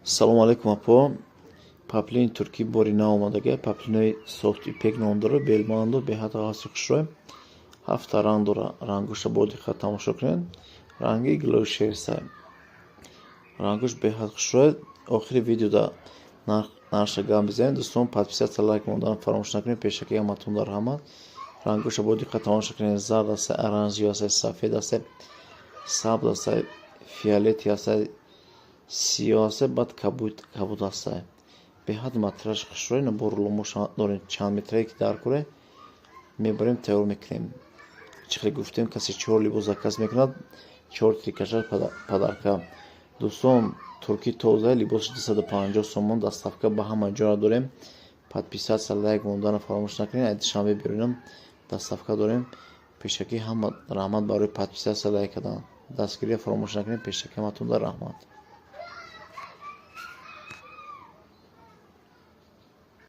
Салому алейкум, апо. Поплин туркӣ бори нав омадага, поплинои софт ипек ном дора, белбанду, беҳад ғафси хушрӯй. Ҳафта ранг дора, рангоша бо диққат тамошо кунед. Ранги гилои шерсай. Рангош беҳад хушрӯй. Охири видеода нархша гап мезанем. Дӯстон, подписаться, лайк мондан фаромӯш накунед. Пешакӣ ҳаматон дар раҳмат. Рангоша бо диққат тамошо кунед. Зард астай, оранжевый астай, сафед астай, сабз астай, фиолетовый астай, сиёҳ астай, баъд кабуд астай. Беҳад материалаш хушрӯй, бо рулонмоша дорем, чанд метрае ки дар кӯре мебарем, тайёр мекунем. Чӣ хеле гуфтем, касе чор либос заказ мекунад, чор трикотаж подарка. Дӯстон, турки тоза, либосаш 250 сомон, доставка ба ҳама ҷоя дорем. Подписаться, лайк монданро фаромӯш накунед. Ай Душанбе берунам доставка дорем. Пешакӣ ҳама раҳмат барои подписаться, лайк кардан. Дастгирия фаромӯш накунед. Пешакӣ ҳаматон дар раҳмат.